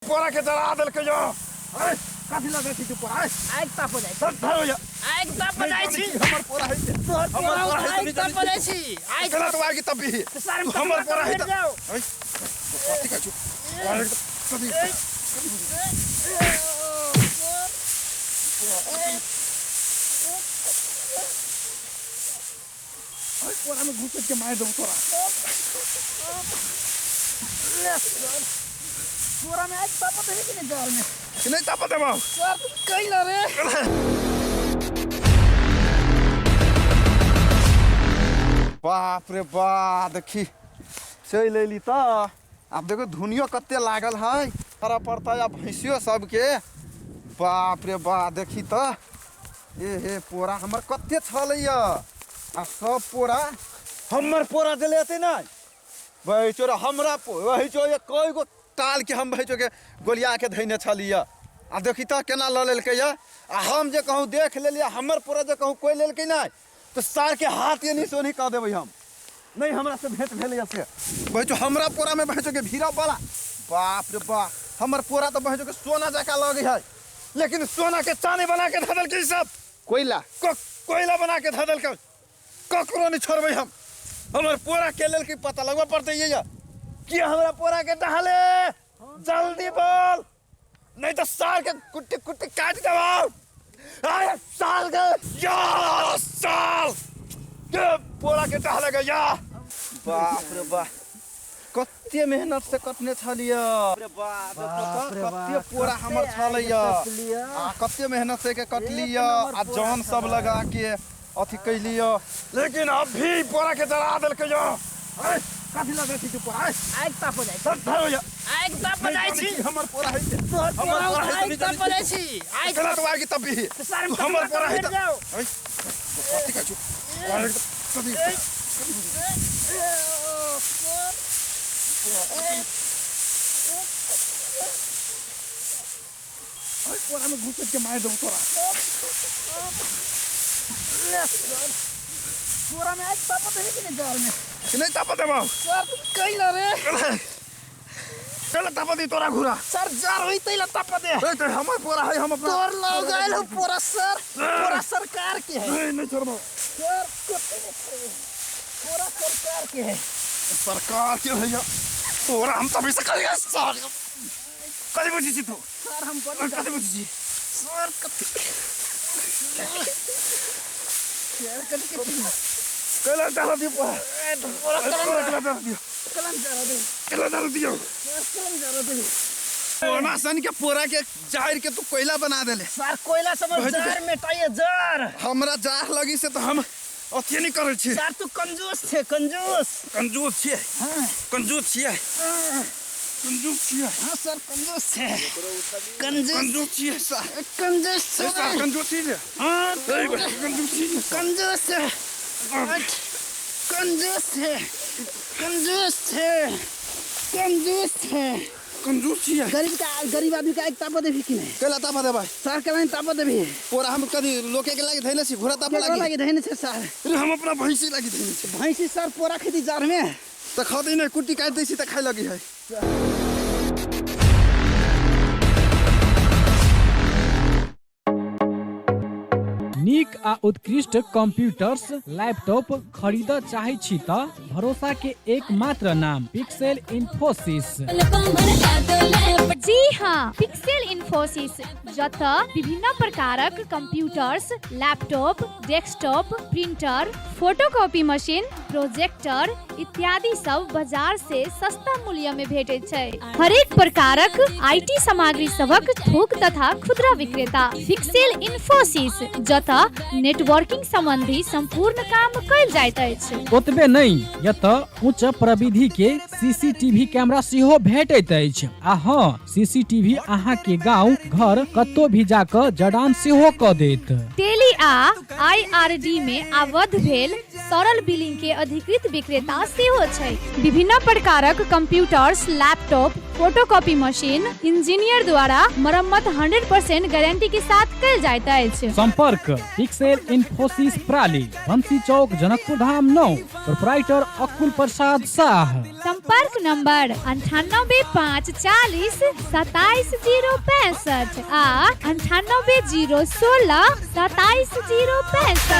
पोरा के जरा देलकै यो। अरे कथी लगै छी तू पोरा? आगि ताप जाइ सब धरो यो। आगि ताप जाइ छी। हमर पोरा है से। तोहर हमर पोरा पोरा है आगि ताप जाइ छी। आगि केना तो आगि तपी सारे तू हमर पोरा है त जाओ। अरे कथी कहै छु? अरे कथी? अरे पोरा में घुस के मार देबो तोरा। पोरा में आगि ताप देबे कि नहीं जाल में? कि नहीं ताप देबो? सर कैला रे। बाप रे बा, देखी चलि अयली तऽ आब देखो धुनियो कते लागल है करऽ पड़तै आ भैंसियो सबके। बाप रे बा, देखी तऽ ए हे पोरा हमर कते छलैया आ सब पोरा हमर पोरा देले हेतै नहि भैंसो रे हमरा भैंसो ये कई गो टाल के हम भैंसो के गोलिया के धैने छलियै आ देखी तऽ केना लऽ लेलकै यऽ। आ हम जे कहूँ देख लेलियै हमर पोरा जे कहूँ कोइ लेलकै नहि तऽ सार के हाथ एनी से ओनी कऽ देबै हम। नहि हमरा से भेंट भेलैया से भैंसो हमरा पोरा में भैंसो के भीड़ा बला। बाप रे बाप, हमर पोरा तऽ भैंसो के सोना जकाँ लगै है, लेकिन सोना के चानी बना के धऽ देलकै ई सब। कोयला। कोयला बना के धऽ देलकै। ककरो नहि छोड़बै हम। हमर पोरा के लेलकै पता लगबऽ पड़तै ये कि हमरा पोरा के डहले। जल्दी बोल नहीं तो साल के कुट्टी कुट्टी काट देबौ। अरे साल के या साल के पोरा के डहले के या। बाप रे बाप, कते मेहनत से कटने छलियै। रे बाप रे बाप रे कते बाप, पोरा हमर कते छलैया। आगि तपलियै। आ कते मेहनत से के कटलियै एक नंबर आ पोरा जान सब छलै। लगा के अथी कैलियै, लेकिन अब भी पोरा के जरा देलकै यो। अरे कथी लगै छी तू पोरा? आगि ताप जाइ सब धरो यो। आगि ताप जाइ छी। हमर पोरा है से। तोहर हमर पोरा पोरा है आगि ताप जाइ छी। आगि केना तो आगि तपी। सारे तू हमर पोरा है त। जाओ। अरे कथी कहै छु? अरे कथी? अरे पोरा में घुस के मार देबो तोरा। पोरा में आगि ताप देबे कि नहीं जाल में? कि नहीं ताप देबो? सर कैला रे। चल ताप दी तोरा घुरा। सर जार होई तैला ताप दे। ए तो हमर पोरा है, हम अपना तोर लग गेल हो पोरा सर। पोरा सरकार के है। नहीं, नहीं छोड़बो। सर कते नहीं छोड़बो। पोरा सरकार के है। सरकार के भैया तोरा हम तभी से करिए सर। कथी बुझी छी तू? सर हम बड़ी कथी बुझी छी? सर कथी? सर कथी कथी? कैला डाल दियो पोरा। ए, पोरा पोरा कलम कैला डाल दियो। कलम डाल दियो। कैला डाल दियो। सर कलम डाल दियो। सोना सन के पोरा के जाहिर के तू कोयला बना देले। सर कोयला समझ भाई, जार मेटाइए जार। हमरा जार लगी से तो हम अथी नहीं करै छी। सर तू कंजूस छे, कंजूस। कंजूस छियै। हाँ। कंजूस छियै। हाँ। कंजूस छियै। हाँ सर कंजूस छे। कंजूस। कंजूस छियै सर। कंजूस छे। सर कंजूस छियै। हाँ, ए, भाई, कंजूस छियै। कंजूस छे। कंजूस छे। कंजूस छे। कंजूस छे। कंजूस छियै। गरीब का गरीब आदमी का एक ताप देबी कि नहीं? कैला ताप देबै? सर कैला ताप देबी? पोरा हम कभी लोके के लागी धैने छी, घोड़ा ताप केकरो लागी? लागी धैने छै सर। रे हम अपना भैंसी लागी धैने छी। भैंसी सर पोरा खेती जार में? त खदी नहीं, कुट्टी काटि दै छी त खाइ लगी है। नीक आ उत्कृष्ट कंप्यूटर्स लैपटॉप खरीदऽ चाहै छी तऽ भरोसा के एकमात्र नाम पिक्सेल इन्फोसिस। जी हाँ, पिक्सेल इन्फोसिस, जतऽ विभिन्न प्रकारक computers, laptop, desktop, printer, photocopy machine, projector इत्यादि सब बाजार से सस्ता मूल्य में भेटैत छै। हरेक प्रकारक IT सामग्री सबक थोक तथा खुदरा विक्रेता पिक्सेल इन्फोसिस, जतऽ नेटवर्किंग संबंधी संपूर्ण काम कयल जाइत अछि। ओतबे नहि, एतऽ उच्च प्रविधि के सीसीटीवी कैमरा सेहो भेटैत अछि। आ हँ, सीसीटीवी अहाँ के गांव घर कतौ भी जा कऽ जड़ान सेहो कऽ देत। टेली आ आईआरडी में आबद्ध भेल सरल बिलिंग के अधिकृत विक्रेता सेहो छै। विभिन्न प्रकारक computers, laptop, photocopy machine engineer द्वारा मरम्मत 100% गारंटी के साथ कयल जाइत अछि। सम्पर्क पिक्सेल इन्फोसिस प्राली, बंसी चौक, जनकपुर धाम 9, प्रोपराइटर अकुल प्रसाद साह। संपर्क नंबर 98 5 40 27 0 65 आ 98 0 16 27 0 65।